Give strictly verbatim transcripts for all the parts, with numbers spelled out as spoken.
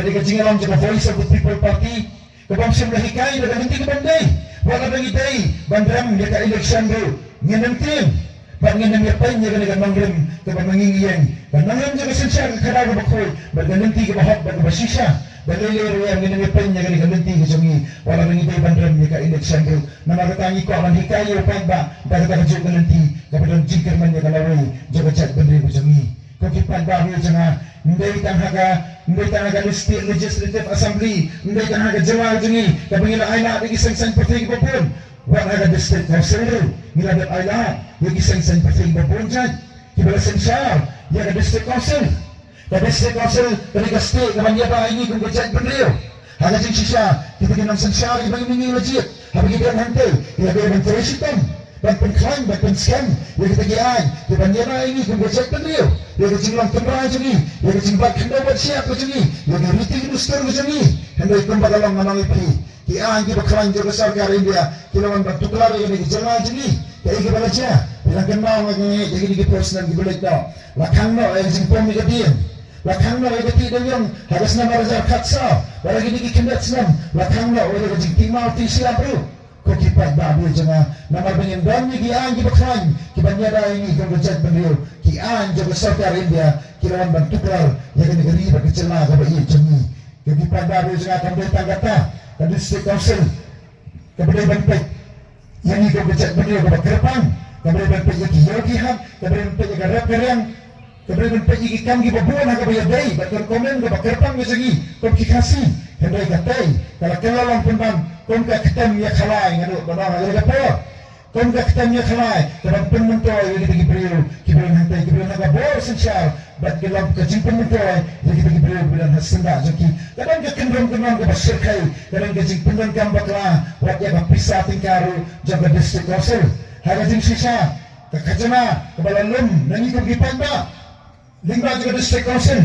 Kane ka jingïalang jong ka Voice of the People Party, ka bym shym la hikai da ka lynti ka ban dei. Wat la dang ïadei ban rem ïa ka election ruh, ngin ym tieng. Bad ngin ym ïa peit ïa kane ka nongrim kaba ma ngi ngi ïeng, ka nongrim jong ka synshar ka khadar kaba khuid, bad ka lynti kaba hok bad kaba shisha. Da lei lei ruh ngin ym ïa peit ïa kane ka lynti ka jong ngi, wat la dang ïadei ban rem ïa ka election ruh. Namar kata ngi kwah ban hikai ïa u paidbah da kata kajuh ka lynti kaba don jingkyrmen ïa ka lawei jong ka jaitbynriew ka jong ngi. Ko ki paidbah baïeid jong nga, ym dei tang ha ka, ym dei tang ha ka State Legislative Assembly, ym dei tang ha ka jylla jong ngi kaba ngi la ailad ïa ki seng saiñ pyrthei kiba bun. Wat ha ka District Council ruh ngi la dep ailad ïa ki seng saiñ pyrthei kiba bun jait kiba la synshar ïa ka District Council. Ka District Council ka dei ka stieh kaban ïada ïa ngi kum ka jaitbynriew. Ha ka jingshisha, kita ki nongsynshar kiba ngi, ngi la jied, haba ki don hangtei, ki la dei ban trei shitom, ban pynkhlaiñ, ban pynskhem ïa kita ki aiñ kiban ïada ïa ngi kum ka jaitbynriew, ïa ka jinglong tynrai jong ngi, ïa ka jingbad khyndew bad shyiap ka jong ngi, ïa ka riti ka dustur ka jong ngi. Hynrei kumba ka long, nga ong ïa phi, ki aiñ kiba khlaiñ jong ka sorkar India ki la wan ban tuklar ïa kane ka jylla jong ngi. Kaei kaba la jia? Phi la kynmaw? Nga ngeit ïa kine ki por snem kiba leit noh, la khang noh ïa ka jingpom ïa ka dieng, la khang noh ïa ka tih dewïong ha ka snem ar hajar khatsaw. Bad ha kine ki khyndiat snem la khang noh ïa ka jingtih maw tih shyiap ruh. Ko ki paidbah baïeid jong nga, namar ba ngim don ïa ki aiñ kiba khlaiñ kiban ïada ïa ngi kum ka jaitbynriew, ki aiñ jong ka sorkar India ki la wan ban tuklar ïa kane ka ri bad ka jylla kaba ïeit jong ngi. Ko ki paidbah baïeid jong nga, kam dei tang kata ka District Council kaba dei ban peit ïa ngi kum ka jaitbynriew kaba kyrpang, kaba dei ban peit ïa ki ïew ki hat, kaba dei ban peit ïa ka rep ka riang, kaba dei ban peit ïa ki kam kiba bun ha kaba ïadei bad ka rukom kaba kyrpang ka jong ngi kum ki Khasi. Hynrei katei ka la kylla long pynban kum ka ktem ïa khalai, nga nud ban ong ha kane ka por, kum ka ktem ïa khalai kaban pynmyntoi ïa kita ki briew kiba don hangtei, kiba don ha ka bor synshar, bad ka long ka jingpynmyntoi ïa kita ki briew kiba don ha syndah jong ki. Ka don ka kynrum kynrum kaba shyrkhei, ka don ka jingpyndonkam bakla wat ïa ka pisa tyngka ruh jong ka District Council. Ha ka jingshisha, ka khajna kaba la lum na ngi kum ki paidbah lyngba jong ka District Council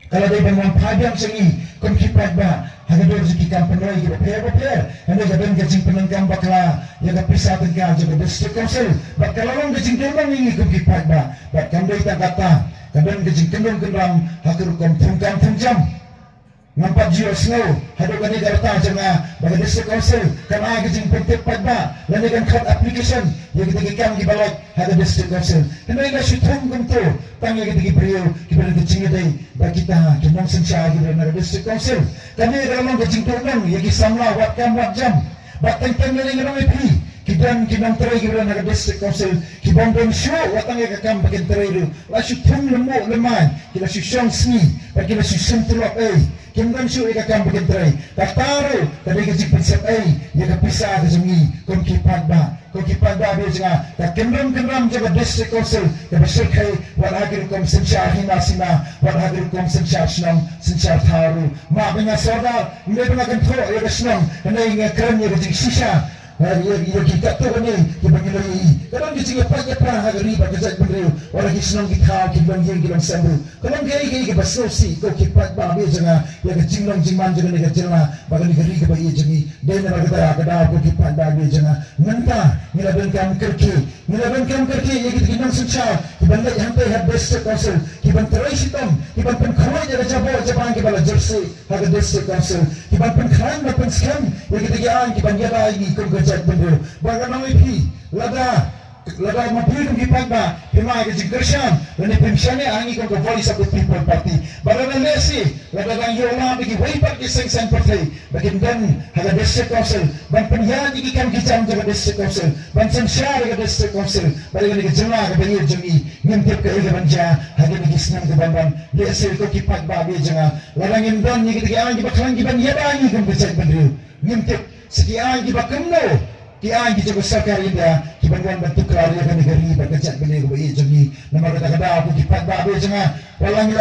ka la dei ban wan phai biang sha ngi kum ki paidbah ha ka dur jong ki kam pynroi kiba pher bapher. Hynrei ka don ka jingpyndonkam bakla ïa ka pisa tyngka jong ka District Council, bad ka la long ka jingdon ïa ngi kum ki paidbah. Bad kam dei tang kata, ka don ka jingkyndon kynram ha ka rukom thungkam thungjam. Ngam pat ju ïohsngew haduh kane ka rta jong nga ba ka District Council kan ai ka jingpyntip paidbah lane kan khot application ïa kita ki kam kiba lait ha ka District Council. Hynrei la shu thung kumto tang ïa kita ki briew kiba don ka jingïadei bad kita ki nongsynshar kiba don ha ka District Council. Kane ka long ka jingduhnong ïa ki samla wat kam wat jam. Bad teng teng lane ngan ong ïa phi, ki don ki nongtrei kiba don ha ka District Council ki bym don shuh wat tang ïa ka kam ba kin trei ruh, la shu thung lyngngoh lyngngoh, ki la shu shong sngi bad ki la shu shim tulop ei. Kim don shuh ïa ka kam ba kin trei. Kata ruh ka dei ka jingpynsep ei ïa ka pisa ka jong ngi kum ki paidbah. Ko ki paidbah baïeid jong nga, ka kynrum kynram jong ka District Council kaba shyrkhei wat ha ki rukom synshar hima sima, wat ha ki rukom synshar shnong synshar thaw ruh. Map ïa nga Sordar, ym dei ba nga kynthoh ïa ka shnong, hynrei nga kren ïa ka jingshisha. Ha, ïa, ïa ki katto katne kiba ngi la ïohi, ka don ka jingïapait ïapra ha ka ri bad ka jaitbynriew, wat ha ki shnong ki thaw, ki longïing ki longsem ruh. Ka long kaei kaei kaba sngewsih ko ki paidbah baïeid jong nga, ïa ka jinglong jingman jong kane ka jylla bad kane ka ri kaba ïeit jong ngi. Dei namar kata ka daw ko ki paidbah baïeid jong nga, mynta ngi la donkam kyrkieh, ngi la donkam kyrkieh ïa kita ki nongsynshar kiban leit hangtei ha District Council, kiban trei shitom, kiban pynkhuid ïa ka jaboh jabang kiba la jyrsieh ha ka District Council, kiban pynkhlaiñ bad pynskhem ïa kita ki aiñ kiban ïada ïa ngi kum ka jaitbynriew. Bad ngan ong ïa phi, lada, lada ma phi kum ki paidbah phim ai ka jingkyrshan lane phim shaniah ha ngi kum ka Voice of the People Party, bad lada lehse, lada dang ïoh lad da kiwei pat ki seng saiñ pyrthei ba kin don ha ka District Council ban pynïaid ïa ki kam ki jam jong ka District Council, ban synshar ïa ka District Council bad ïa kane ka jylla kaba ïeit jong ngi. Ngim tip kaei kaban jia ha kine ki snem kiban wan. Lehse ko ki paidbah baïeid jong nga, lada ngim don ïa kita ki aiñ kiba khlaiñ kiban ïada ïa ngi kum ka jaitbynriew, ngim tip sa ki aiñ kiba kumno ki aiñ ki jong ka sorkar India kiban wan ban tuklar ïa kane ka ri bad ka jaitbynriew kaba ïeit jong ngi. Namar kata ka daw ko ki paidbah baïeid jong nga, wat la ngi la